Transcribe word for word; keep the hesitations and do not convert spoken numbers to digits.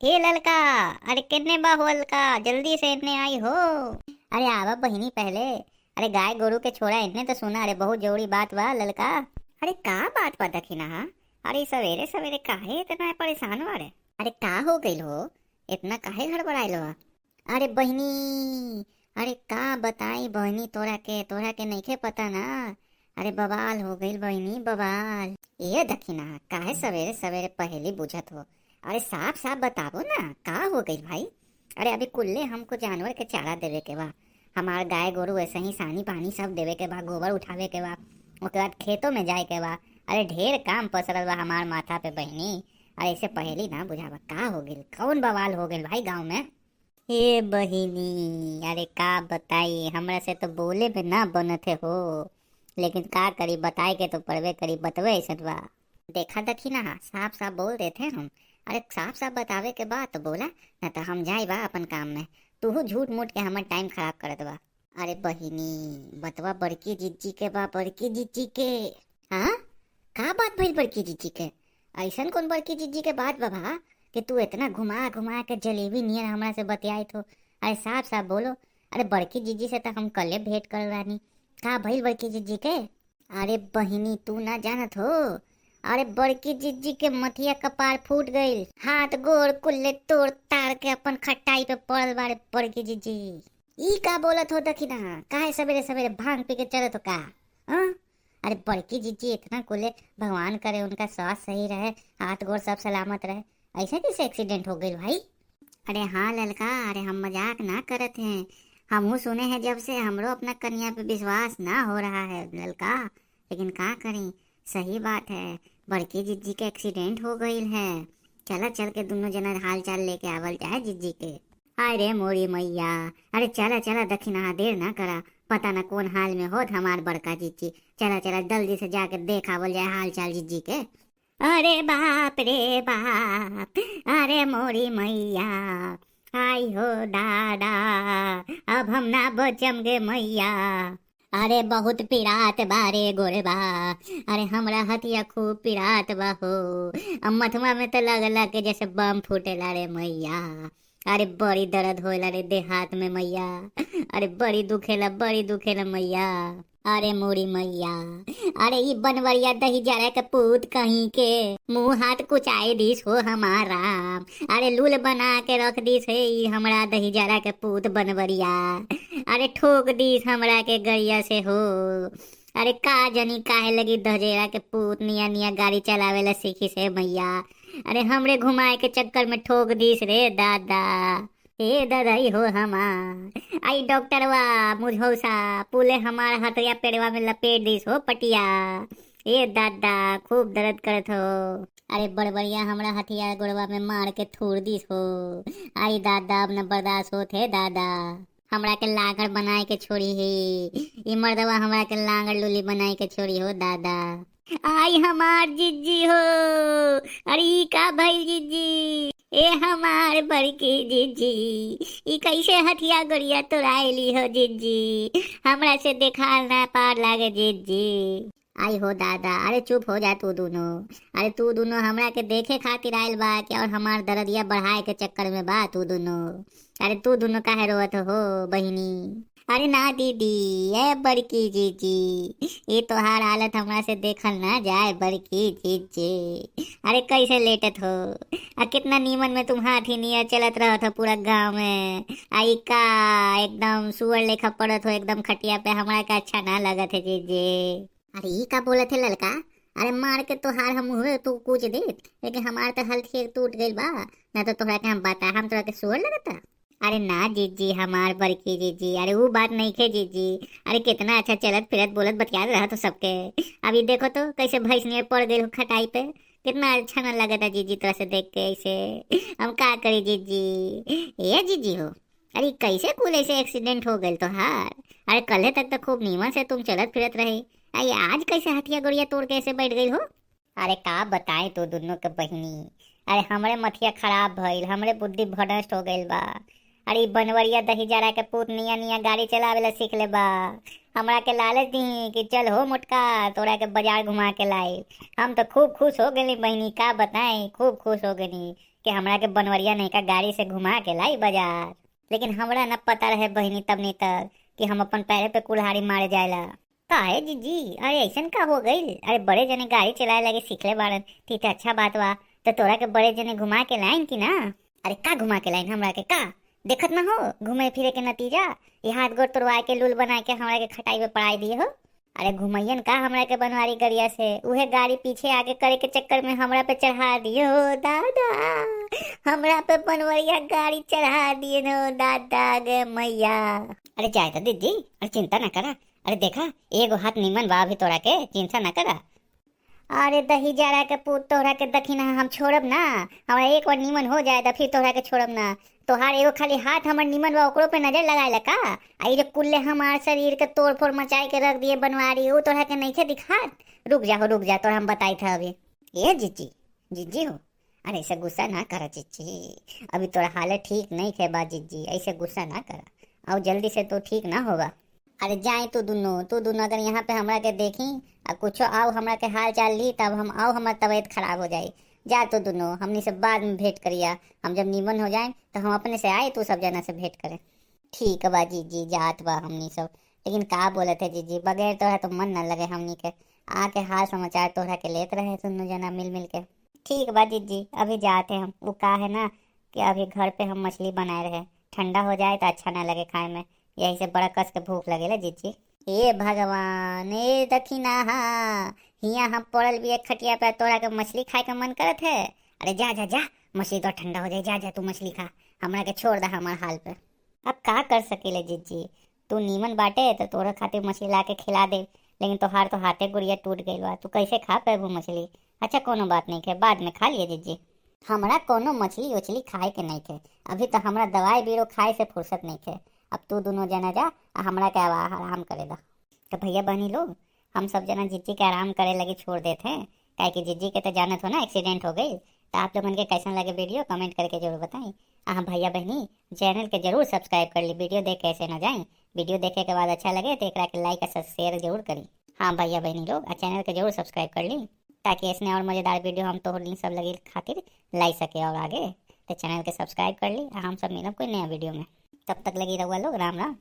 हे ललका, अरे केने बा हो ललका, जल्दी से एने आई हो। अरे आवा बहिनी पहले, अरे गाय गोरू के छोड़ा, एने तो सुना, अरे बहुत जरूरी बात बा ललका। अरे का बात बा दखिनहा? अरे सवेरे सवेरे काहे इतना परेशान बाड़े? अरे का हो गइल हो, इतना काहे हड़बड़ाइल हो? अरे बहिनी, अरे का बताई बहिनी तोरा के, तोरा के नइखे पता ना। अरे बवाल हो गइल बहिनी, बवाल। ए दखिनहा, काहे सवेरे सवेरे पहेली बुझत हो? अरे साफ साफ बताबो ना, का हो गइल भाई? अरे अभी कुल्ले हमको जानवर के चारा देवे के बा, हमार गाय गोरू ऐसे ही सानी पानी सब देवे के बा, गोबर उठावे के बा, ओके बाद खेतों में जाए के बा। अरे ढेर काम पसरल बा हमार माथा पे बहिनी। अरे ऐसे पहेली ना बुझावा, का हो गइल, कौन बवाल हो गइल भाई गाँव में? हे बहिनी, अरे का बताई, हमरा से तो बोले में ना बनत है हो, लेकिन का करी, बताए के तो पड़बे करी, बतवे ऐसन बा। देखा दखिनहा, साफ साफ बोल देते हम। अरे साफ साफ बतावे के बा तो बोला, ना तो हम जाई बा अपन काम में, तूहू झूठ मूठ के हमर टाइम खराब करत बा। अरे बहिनी, बतवा बड़की जिज्जी के बा, बड़की जिज्जी के। हाँ, का बात भइल बड़की जिज्जी के? ऐसन कौन बड़की जिज्जी के बात बा भा कि तू इतना घुमा घुमा के जलेबी नियर हमरा से बतियाइत हो? अरे साफ साफ बोलो। अरे बड़की जिज्जी से तो हम कल्ले भेंट करल रहनी, का भइल बड़की जिज्जी के? अरे बहिनी, तू ना जानत हो, अरे बड़की जिज्जी के मथिया कपार फूट गइल, हाथ गोड़ कुल्ले तोड़ ताड़ के अपन खटाई पे पड़ल बाड़े बड़की जिज्जी। ई का बोलत हो दखिनहा, काहे सवेरे सवेरे भांग पी के चलत हो का? हाँ? अरे बड़की जिज्जी इतना कुले, भगवान करे उनका स्वास्थ्य सही रहे, हाथ गोड़ सब सलामत रहे, ऐसे कैसे एक्सीडेंट हो गइल भाई? अरे हाँ ललका, अरे हम मजाक ना करत हैं, हमहू सुने हैं जब से हमरो अपना कनिया पे विश्वास ना हो रहा है ललका, लेकिन का करी, सही बात है, बड़की जिज्जी के एक्सीडेंट हो गइल है। चला चल के दुनो जना हाल चाल लेके आवल जाए जिज्जी के। हाय रे मोरी मैया, अरे चला चला दखिनहा, देर ना करा, पता ना कौन हाल में होत हमार बड़का जिज्जी। चला चला जल्दी से जाके देखावल जाए हाल चाल जिज्जी के। अरे बाप रे बाप, अरे मोरी मैया, हाय हो दादा, अब हम ना बचम गे मैया। अरे बहुत पिरात बा रे गोरबा, अरे हमरा हथिया खूब पिरात बा हो। अब मथवा में तो लगला के जैसे बम फूटेला रे मैया। अरे बड़ी दर्द होला रे देह हाथ में मैया, अरे बड़ी दुखेला, बड़ी दुखेला मैया। अरे मोरी मैया, अरे ई बनवरिया दही जरा के पूत कहीं के, मुंह हाथ कुचाई दिस हो हमार राम। अरे लूल बना के रख दिस हे ई हमरा दही जरा के पूत बनवरिया। अरे ठोक दिस हमरा के गरिया से हो। अरे का जनी काहे लगी दहजेरा के पूत निया निया गाड़ी चलावेला सीखिस हे मैया। अरे हमरे घुमाए के चक्कर में ठोक दिस रे दादा। ए ददई हो हमार, आई डॉक्टरवा मुझौसा पूले हमार हथया पेड़वा में लपेट दिस हो पटिया। ए दादा, खूब दर्द करत हो। अरे बड़बड़िया हमरा हथिया गोड़वा में मार के थूर दिस हो। आई दादा, अब न बर्दाश्त होत हे दादा। हमरा के लांगड़ बनाए के छोड़ी हे, ई मर्दवा हमरा के लांगड़ लूली बनाए के छोड़ी हो दादा। आई हमार जिज्जी हो, अरे ई का भइल जिज्जी? ए हमार बड़की जिज्जी, ई कैसे हथिया गोड़िया तोड़ाइली हो जिज्जी? हमरा से देखाल ना पार लागे जिज्जी। आई हो दादा, अरे चुप हो जा तू दुनो। अरे तू दुनो हमरा के देखे खातिर आइल बा कि और हमार दरदिया बढ़ाए के चक्कर में बा तू दुनो? अरे तू दुनो काहे रोवत हो बहिनी? अरे ना दीदी, ए बड़की जीजी, ये तोहार हालत हमरा से देखल ना जाए बड़की जीजी। अरे कैसे लेटत हो? आ कितना नीमन में तुम हाथी नियर चलत रहत हो पूरा गांव में, आ ई का एकदम सुअर लेखा पड़त हो एकदम खटिया पे, हमरा के अच्छा ना लगत है जीजी। अरे ई का बोलत है ललका? अरे मार के तोहार हम मुँहे तू कूच देत, लेकिन हमार तो हल्थी टूट गइल बा, ना तो तोहरा के हम बता, हम तोहरा के सुअर लगता? अरे ना जीजी, हमार बड़की जीजी, अरे ऊ बात नइखे जीजी। अरे कितना अच्छा चलत फिरत बोलत बतियात रहत हो सबके, अभी देखो तो कैसे भैंस नियर पड़ गइल हो खटाई पे। कितना अच्छा ना लगता जीजी तोरा से देख के ऐसे। हम का करी जीजी? ए जीजी हो, अरे कैसे कुल ऐसे एक्सीडेंट हो गइल तोहार? अरे कल्हे तक तो खूब नीमन से तुम चलत फिरत रहे, अरे आज कैसे हथिया गोड़िया तोड़ के ऐसे बैठ गइल हो? अरे का बताई तू दुनों के बहिनी, अरे हमरे मथिया खराब भइल, हमरे बुद्धि भ्रष्ट हो गइल बा। अरे ई बनवरिया दही जरा के पूत निया निया गाड़ी चलावे ला सीख ले बा। हमरा के लालच दी कि चल हो मोटका, तोरा के बाजार घुमा के लाई। हम तो खूब खुश हो गइली बहिनी, का बताई, खूब खुश हो गइली। कि हमरा के बनवरिया नयका गाड़ी से घुमा के लाई बाजार। लेकिन हमरा न पता रहे बहिनी तबनी तक कि हम अपन पैरे पे कुल्हाड़ी मारे जाएला। काहे जिज्जी, अरे ऐसन का हो गइल? अरे बड़े जने गाड़ी चलाए लगे सीखले बाड़न, त ई त अच्छा बात बा। त तोरा के बड़े जने घुमा के लाइन कि ना? अरे का घुमा के लाइन हमरा के, का देखत ना हो घूमे फिरे के नतीजा? ये हाथ गोड़ तोड़वाए के लूल बनाए के हमरा के खटाई पे पड़ाई दिए हो। अरे घुमैयन का हमरा के बनवारी गड़िया से, उहे गाड़ी पीछे आगे करे के चक्कर में हमरा पे चढ़ा दिए हो दादा, हमरा पे बनवरिया गाड़ी चढ़ा दिए हो दादा गे मैया। अरे जाए तो दीदी, अरे चिंता ना करा, अरे देखा एगो हाथ निमन बा अभी तोरा के, चिंता ना करा। अरे दही जरा के पूत, तोहरा के दखिना हम छोड़ब ना, हमरा एक बार निमन हो जाए त फिर तोहरा के छोड़ब ना। तोहार एगो खाली हाथ हमर निमन बा, ओकरो पे नजर लगाए ला का? आ ई जो कुल्ले हमार शरीर के तोड़ फोड़ मचाए के रख दिए बनवारी, उ तोहरा के नइखे दिखात? रुक जा हो, रुक जा, तोरा हम बताई था अभी। ए जिज्जी, जिज्जी हो, अरे ऐसे गुस्सा ना करा जिज्जी, अभी तोरा हालत ठीक नइखे बा जिज्जी, ऐसे गुस्सा ना करा। आओ जल्दी से, तू ठीक ना होगा। अरे जाए तू दुनो, तू दुनो अगर यहाँ पे हमरा के देखी आ कुछो आओ हमरा के हाल चाल ली, तब हम आओ हमार तबीयत खराब हो जाई। जा तू दुनो, हमनी से बाद में भेंट करिया, हम जब नीमन हो जाए तो हम अपने से आए, तू सब जना से भेंट करे। ठीक बा जिज्जी, जात बा हमनी सब। लेकिन का बोलत है जिज्जी, बगैर तोहरा तो मन ना लगे हमनी के। आके हाल समाचार तोहरा के लेत रहे दुनो जना मिल मिल के। ठीक बा जिज्जी, अभी जाते हम। उ का है ना कि अभी घर पे हम मछली बनाए रहे, ठंडा हो जाए तो अच्छा ना लगे खाए में, यही से बड़ा कस के भूख लगेला जिज्जी। ए भगवान, ए दखिनाहा, हियाँ हम पड़ल भी एक खटिया पे, तोरा के मछली खाए के मन करत है? अरे जा जा जा, मछली तो ठंडा हो जाए, जा जा तू मछली खा, हमरा के छोड़ दे हमार हाल पे। अब का कर सकीले जिज्जी, तू नीमन बाटे तो तोरे खातिर मछली ला के खिला दे, लेकिन तोहार तो हाथे गुड़िया टूट गइल बा, तू कैसे खा पेबू मछली? अच्छा कोनो बात नइखे, बाद में खा लिए जिज्जी। हमरा कोनो मछली उछली खाए के नइखे, अभी तो हमरा दवाई बीरो खाए से फुर्सत नइखे। अब तू दुनो जना जा, आ हमरा के आवा-, आराम करे दा। तो भैया बहनी लोग, हम सब जना जिज्जी के आराम करे लगी छोड़ देत हैं, काहे कि जिज्जी के तो जानत हो ना एक्सीडेंट हो गई। तो आप लोगन के कैसन लगे वीडियो कमेंट करके जरूर बताई। आ हाँ भैया बहनी, चैनल के जरूर सब्सक्राइब कर ली, वीडियो देख कैसे ना जाए। वीडियो देखे के बाद अच्छा लगे तो एकरा के लाइक और शेयर जरूर करी। हाँ भैया बहनी लोग, आ चैनल के जरूर सब्सक्राइब कर ली, ताकि ऐसने और मजेदार वीडियो हम तोहर सब लगी खातिर लाई सके और आगे। तो चैनल के सब्सक्राइब कर ली, आ हम सब मिलब कोई नया वीडियो में। तब तक लगी रहुआ लोग, राम राम।